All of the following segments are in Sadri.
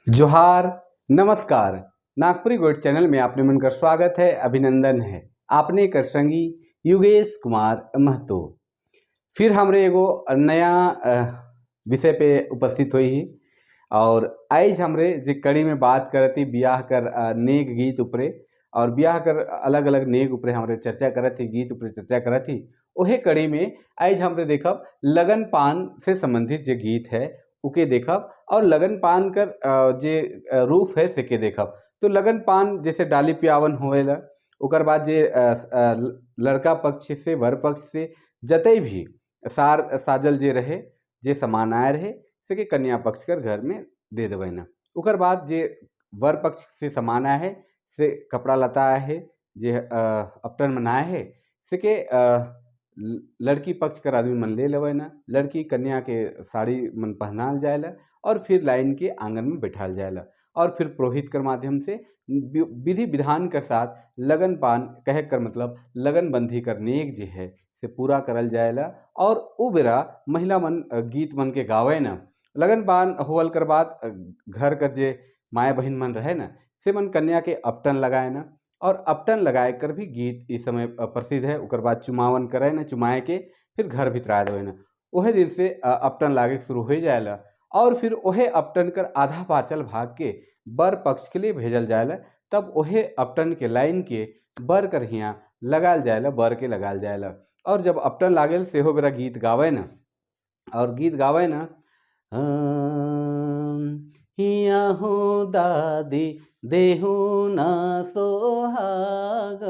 जोहार, नमस्कार। नागपुरी गोल्ड चैनल में आपने मन कर स्वागत है, अभिनंदन है। आपने कर संगी युगेश कुमार महतो। फिर हमरे एगो नया विषय पे उपस्थित हुई ही और आज हमरे जे कड़ी में बात करती ब्याह कर नेक गीत उपरे और ब्याह कर अलग अलग नेक उपरे हमरे चर्चा करत ही, गीत उपरे चर्चा करत ही। ओहे कड़ी में आज हमरे देखब लगन पान से संबंधित जे गीत है उके देखब और लगन पान कर जे रूप है से के देखब। तो लगन पान जैसे डाली पियावन होएला, ओकर बाद जे लड़का पक्ष से वर पक्ष से जतई भी सार साजल जे रहे, जे सामान आए रहे से के कन्या पक्ष कर घर में दे देवे ना। ओकर बाद जे वर पक्ष से सामान आए है, से कपड़ा लता आए है, जे अपटन मनाए है से के लड़की पक्ष कर आदमी मन ले लेवे ना। लड़की कन्या के साड़ी मन पहनाल जाएला और फिर लाइन के आंगन में बैठाल जाएला और फिर पुरोहित कर माध्यम से विधि विधान के साथ लगन पान कहे कर मतलब लगन बंधी कर नेक जे है से पूरा करल जाएला। और उ बेरा महिला मन गीत मन के गावे ना। लगन पान होवल कर बाद घर कर जे माए बहन मन रहे ना से मन कन्या के अपटन लगाए ना और अपटन लगाए कर भी गीत इस समय प्रसिद्ध है। ओकर बाद चुमावन करे ना, चुमाए के फिर घर भीतर आ देवे ना। ओहे दिन से अपटन लागे शुरू हो जाएला और फिर ओहे अपटन कर आधा पाचल भाग के बर पक्ष के लिए भेजल जाएला। तब ओहे अपटन के लाइन के बर कर हियाँ लगाल जाएला, बर के लगाल जाएला। और जब अपटन लागेल सेहो बेरा गीत गावे ना और गीत गावे ना, हियाँ हो दादी देहु ना सोहाग,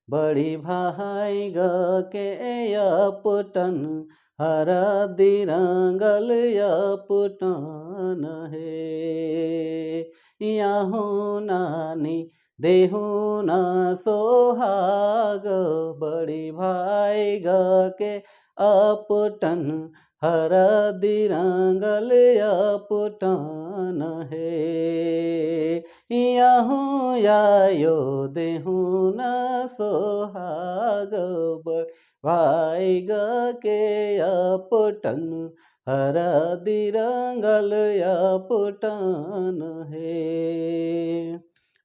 बड़ी भाई ग के अपटन हरदी रंगल अपटन हे। हियाँ हो नानी देहु ना सोहाग, बड़ी भाई ग के अपटन हरदी रंगल अपटन हे। हियाँ हो आयो देहु ना सोहाग, बड़ी भाई ग के अपटन हरदी रंगल अपटन हे।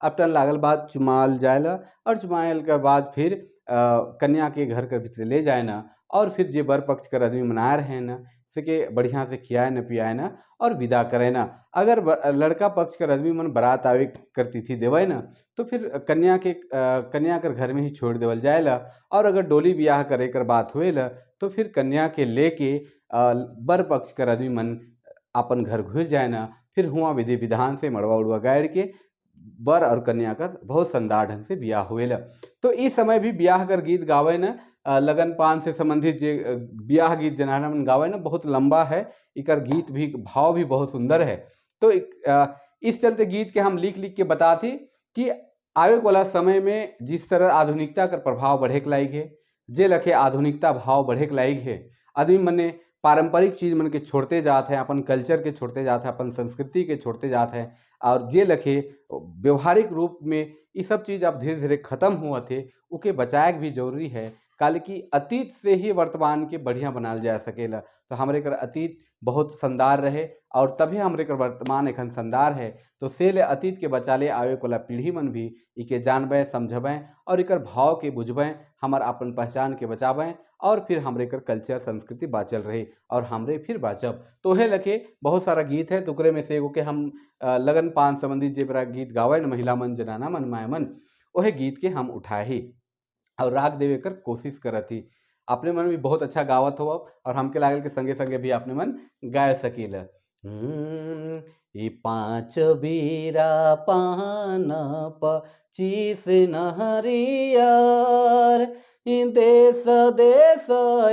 अपटन लागल बाद चुमाल जाएला और चुमायल के बाद फिर कन्या के घर के भीतर ले जाए ना और फिर जे बर पक्ष कर आदमी मना रहे ना से के बढ़िया से खियाए न पियाए ना और विदा करे ना। अगर लड़का पक्ष कर आदमी मन बारात आवे कर तिथि देवे ना तो फिर कन्या कर घर में ही छोड़ देवल जाएला। और अगर डोली ब्याह करे कर बात होएला तो फिर कन्या के लेके बर पक्ष कर आदमी मन अपन घर घुर जाए ना। फिर हुआ विधि विधान से मड़वा उड़वा गाड़ के बर और कन्या कर बहुत शानदार ढंग से ब्याह होएला। तो इस समय भी ब्याह कर गीत गावे ना, लगन पान से संबंधित जे ब्याह गीत जनाना मन गावे ना बहुत लंबा है, इकर गीत भी भाव भी बहुत सुंदर है। तो इस चलते गीत के हम लिख लिख के बताती कि आवे वाला समय में जिस तरह आधुनिकता कर प्रभाव बढ़े के लायक है, जे लखे आधुनिकता भाव बढ़े के लायक है, आदमी मने पारंपरिक चीज़ मन के छोड़ते जात है, अपन कल्चर के छोड़ते जात है, अपन संस्कृति के छोड़ते जात है और जे लखे व्यवहारिक रूप में ये सब चीज़ अब धीरे धीरे खत्म हुआ थे, उके बचाए भी जरूरी है। काल की अतीत से ही वर्तमान के बढ़िया बनाल जा सकेला। तो हमरे कर अतीत बहुत शानदार रहे और तभी हमरे कर वर्तमान एखन शानदार है। तो से ले अतीत के बचा ले आवे वाला पीढ़ी मन भी इके जानबे समझबे और इकर भाव के बुझबे, हमार अपन पहचान के बचाबे और फिर हमरे कर कल्चर संस्कृति बाचल रहे और हमरे फिर बाचब। तो हे लखे बहुत सारा गीत है, टुकड़े में से एगो के हम लगन पान संबंधित जे बरा गीत गावे न महिला मन जनाना मन my मन, ओहे गीत के हम उठाए ही और राग देवे कर कोशिश करत ही। अपने मन भी बहुत अच्छा गावत हो और हमके लागल के संगे संगे भी अपने मन गाय सकीला। ई पाँच बीरा पान 25 नहरियर, देश देश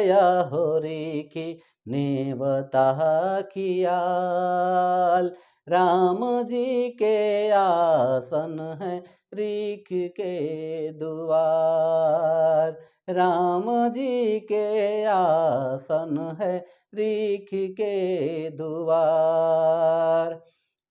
या होरी की नेवता खियाल, राम जी के आसन है रिख के दुआर, राम जी के आसन है रिख के दुआर।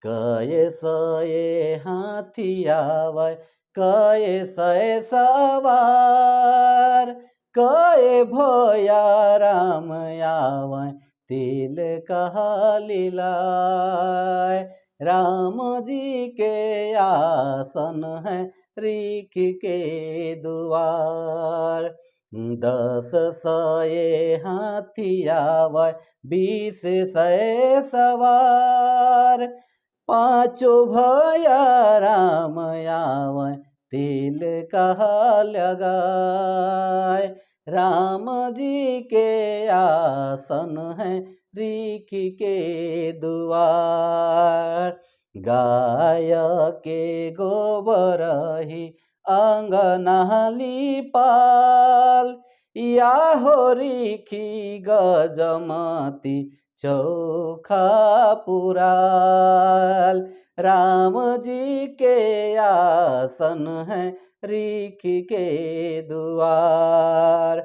कये सये हाथी आवे कये सये सवार, कये भोया राम आवे तिल कहा लीलाय, राम जी के आसन है रिख के दुआर। 10 सए हाथी आवे 20 सए सवार, पाँचो भैया राम आवे तिल कहा लगाए। राम जी के आसन है रिख के दुआर। गाय के गोबर ही अंगना लिपाल, या हो रिखी गजमती चौखा पुराल। राम जी के आसन है रिख के दुआर।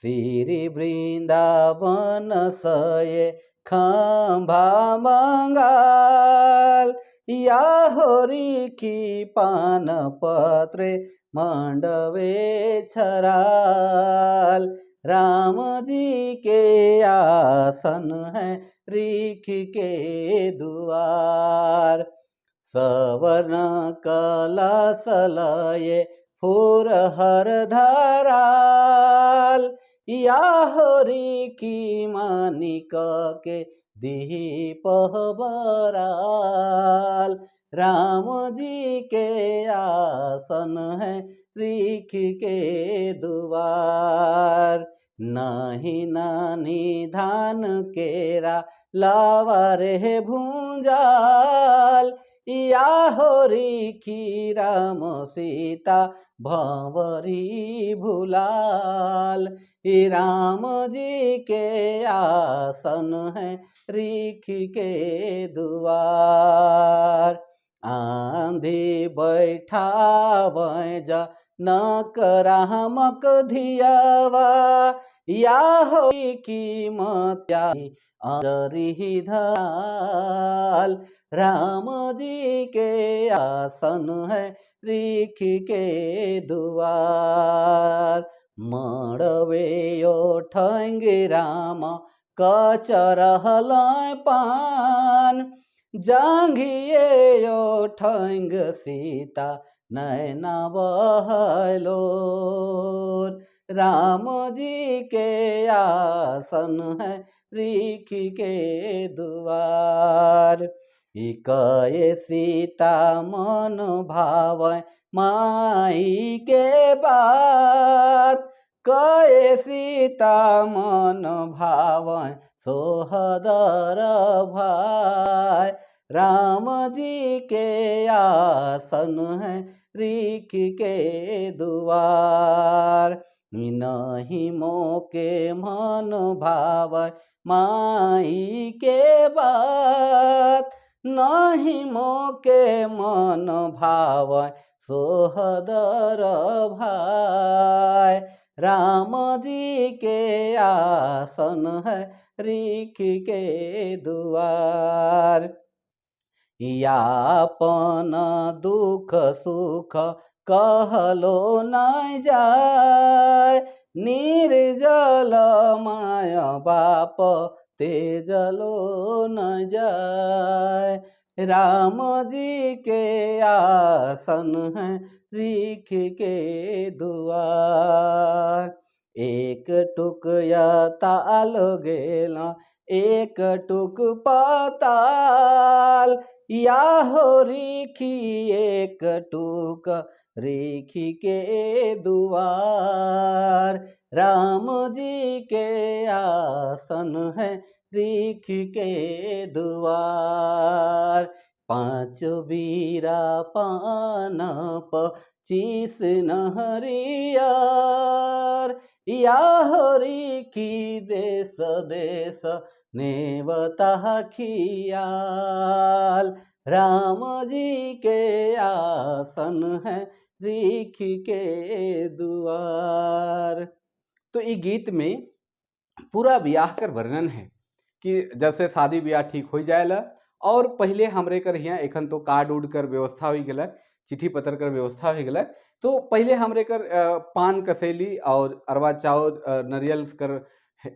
श्री वृंदावन सये खंभा मंगाल, या हो रिखी पान पत्रे मंडवे छराल। राम जी के आसन है रिख के दुआर। सवर्ण कलश लये फूर हर धराल, या हो रिखी मानिक के दीप बराल। राम जी के आसन है रिख के दुआर। नाही नानी धान केरा लावा रे भूंजाल, या हो रिखी राम सीता भंवरी भुलाल। राम जी के आसन है रिख के दुआर। आंधी बैठावै जनक रामक धियावा, या हो की मत्या अंजरी धाल। राम जी के आसन है रिख के दुआर। मड़वे ओठंग राम कचरहल पान, जांघिए ओठंग सीता नैना बहलोर। राम जी के आसन है रिख के दुआर। कए सीता मन भावै माई के बात, कए सीता मन भावै सोहदर भाई। राम जी के आसन है रिख के दुआर। नहीं मोके मन भावै माई के बात, नहीं मोके मन भावै सोहदर भाई। राम जी के आसन है रिख के दुआर। यापन दुख सुख कहलो नहीं जाय, निर्जल my बाप तेजलो न जाय। राम जी के आसन है रिख के दुआर। एक टुक ताल गेला एक टुक पाताल, या हो रिखी एक टुक रिखी के दुआर। राम जी के आसन है रिख के दुआर। 5 बीरा पान 25 नहरियार, या हो रिखी देश देश नेवता खियाल। राम जी के आसन है रिख के दुआर। तो ये गीत में पूरा ब्याह कर वर्णन है कि जब से शादी ब्याह ठीक हो जाएला और पहले हमरे कर हियाँ एखन तो कार्ड उड कर व्यवस्था हो गलक, चिट्ठी पत्र कर व्यवस्था हो गलक, तो पहले हमरे कर पान कसेली और अरवा चाउर नरियल कर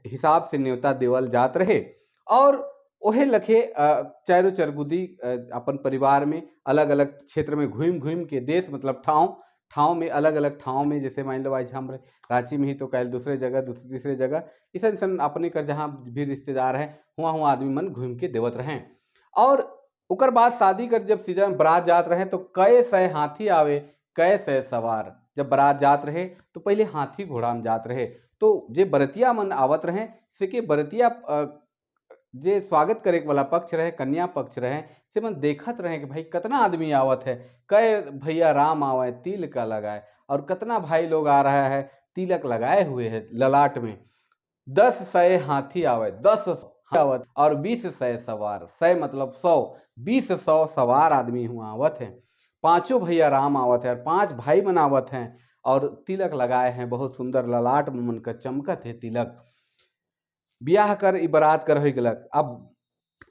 हिसाब से न्योता देवल जात रहे। और ओहे लखे चारों चरगुदी अपन परिवार में अलग अलग क्षेत्र में घूम घूम के देश मतलब ठाव ठाव में अलग अलग ठाव में, जैसे मान लो आज हम रांची में ही तो कल दूसरे जगह दूसरे तीसरे जगह ऐसा ऐसा अपने कर जहाँ भी रिश्तेदार हैं हुआ हुआ आदमी मन घूम के देवत रहें। और उकर बाद शादी कर जब सीजन बारात जात रहे तो कई सै हाथी आवे कई सै सवार। जब बारात जात रहे तो पहले हाथी घोड़ा में जात रहे, तो जे बरतिया मन आवत रहे से के बरतिया जे स्वागत करे वाला पक्ष रहे कन्या पक्ष रहे से मन देखत रहे कि भाई कितना आदमी आवत है, कई भैया राम आवे तिल का लगाए और कितना भाई लोग आ रहा है तिलक लगाए हुए है ललाट में। 10 सै हाथी आवे 10 आवत और 20 सै सवार, सै मतलब 100, 20 100 सवार आदमी हुआ आवत हैं। पांचों भैया राम आवत है और 5 भाई मनावत हैं और तिलक लगाए हैं बहुत सुंदर ललाट में मन का चमकत है तिलक। ब्याह कर ई बारात कर हो गलक। अब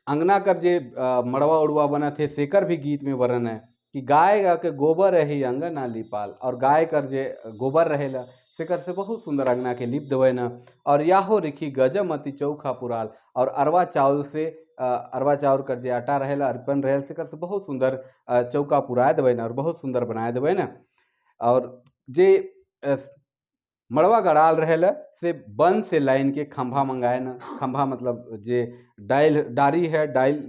अंगना कर जे मड़वा उड़वा बनत है सेकर भी गीत में वर्णन है कि गाय के गोबर रही अंगना लिपाल, और गाय कर जे गोबर रहेला सेकर से बहुत सुंदर अंगना के लिप देवे न। और याहो रिखी गजमती चौखा पुराल, और अरवा चावल से अरवा चाउर कर जे आटा रहेला अरपन रहेला सेकर से बहुत सुंदर चौका पुराए देवे न और बहुत सुंदर बनाए देवे न। और जे मड़वा गड़ाल रहेला से बन से लाइन के खंभा मंगाए न, खंभा मतलब जे डायल डारी है डायल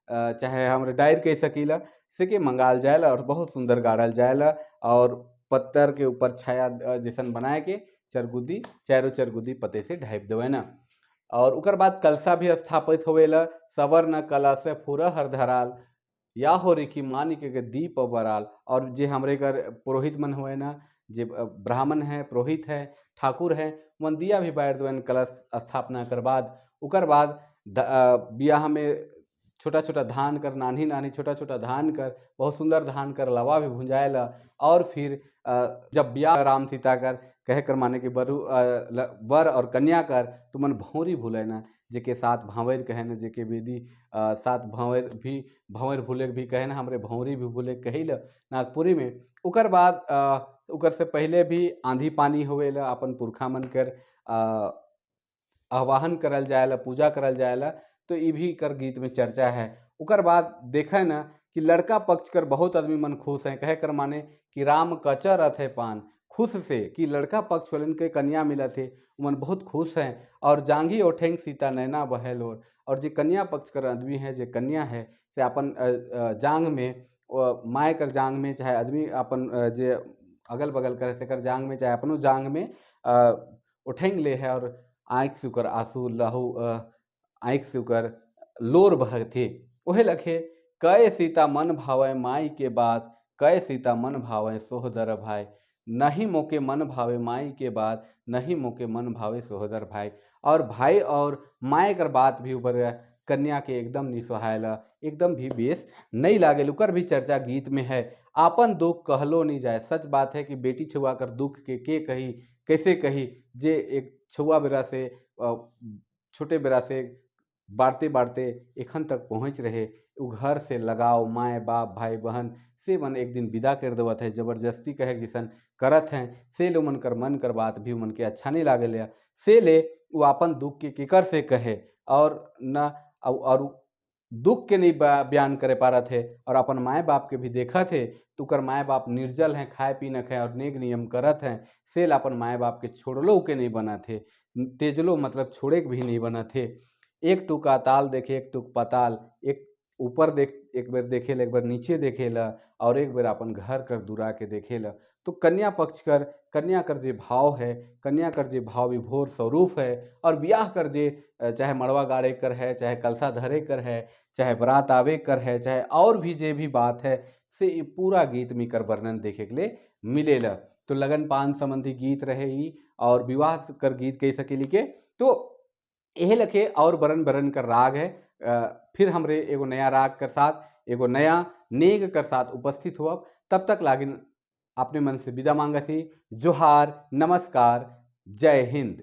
चाहे हम डायर कह सकीला से के मंगाल जाएला और बहुत सुंदर गाड़ल जाएला। और पत्थर के ऊपर छाया जैसन बनाए के चरगुदी चारों चरगुदी पते से ढाप देवे न। और उकर बाद कलसा भी स्थापित होवेला, सवर्ण कला से फूरा हर धराल या हो रिखी मानिक के दीप बराल। और जे हमरे कर पुरोहित मन हुए ना, जे ब्राह्मण है पुरोहित है ठाकुर है मन दिया भी बार देवन कलश स्थापना कर बाद। उकर बाद ब्याह में छोटा छोटा धान कर नान्ही नान्ही छोटा छोटा धान कर बहुत सुंदर धान कर लवा भी भुंजाएला। और फिर जब ब्याह राम सीता कर कह कर माने कि वर और कन्या कर तो मन भौरी भूले ना, जेके साथ भांवर कहे न, जेके वेदी साथ भांवर भी भंवर भूले भी कहे ना, हमरे भौरी भी भूले कही ल नागपुरी में। उकर बाद उकर से पहले भी आंधी पानी होवेला अपन पुरखा मन कर आह्वान करल जाएला पूजा करल जाएला, तो ये भी कर गीत में चर्चा है। उकर बाद देखे ना कि लड़का पक्ष कर बहुत आदमी मन खुश हैं, कहे कर माने कि राम कचर रथ है पान, खुश से कि लड़का पक्ष वालन के कन्या मिला थे मन बहुत खुश हैं। और जांघी ओठेंग सीता नैना बहेलोर, और जे कन्या पक्ष कर आदमी है जे कन्या है से अपन जांघ में माए कर जांघ में चाहे आदमी अपन जे अगल बगल कर से कर जांघ में चाहे अपनो जांघ में उठेंग ले है और आँख से उकर आंसू लहू आँख से उकर लोर बहथे। ओहे लखे कय सीता मन भावे माई के बात, कय सीता मन भावे सोहदर भाई, नहीं मोके मन भावे माई के बात, नहीं मोके मन भावे सोहदर भाई। और भाई और माए कर बात भी ऊपर कन्या के एकदम निसहायला एकदम भी बेस नहीं लागे, उकर भी चर्चा गीत में है। आपन दुख कहलो नहीं जाए, सच बात है कि बेटी छुआ कर दुख के कही कैसे कही, जे एक छुआ बेरा से छोटे बेरा से बाढ़ते बाढ़ते एखन तक पहुँच रहे, उ घर से लगाव माए बाप भाई बहन से मन एक दिन विदा कर देवत है, जबरदस्ती कहे जैसन करत हैं से लो मन कर मन कर बात भी मन के अच्छा नहीं लागल, से ले वो अपन दुख के केकर से कहे और न और दुख के नहीं बयान करे पारत है। और अपन माए बाप के भी देखत है तो कर माए बाप निर्जल हैं खाए पी न खाए और नेक नियम करत हैं, से ला अपन माए बाप के छोड़लो के नहीं बनत है, तेजलो मतलब छोड़े के भी नहीं बनत है। एक टुक ताल देखे एक टुक पताल, एक ऊपर देख एक बेर देखेला एक बेर नीचे देखेला और एक बेर अपन घर कर दुरा के देखेला। तो कन्या पक्ष कर कन्या कर जे भाव है, कन्या कर जे भाव विभोर स्वरूप है। और ब्याह कर जे चाहे मड़वा गाड़े कर है, चाहे कलसा धरे कर है, चाहे बरात आवे कर है, चाहे और भी जे भी बात है से ये पूरा गीत में कर वर्णन देखे के लिए मिलेला। तो लगन पान संबंधी गीत रहे ही और विवाह कर गीत कह सकेली के, तो यह लखे और बरन बरन कर राग है। फिर हमरे एगो नया राग कर साथ एगो नया नेग कर साथ उपस्थित हुआ, तब तक लागिन अपने मन से विदा मांगत ही। जोहार, नमस्कार, जय हिंद।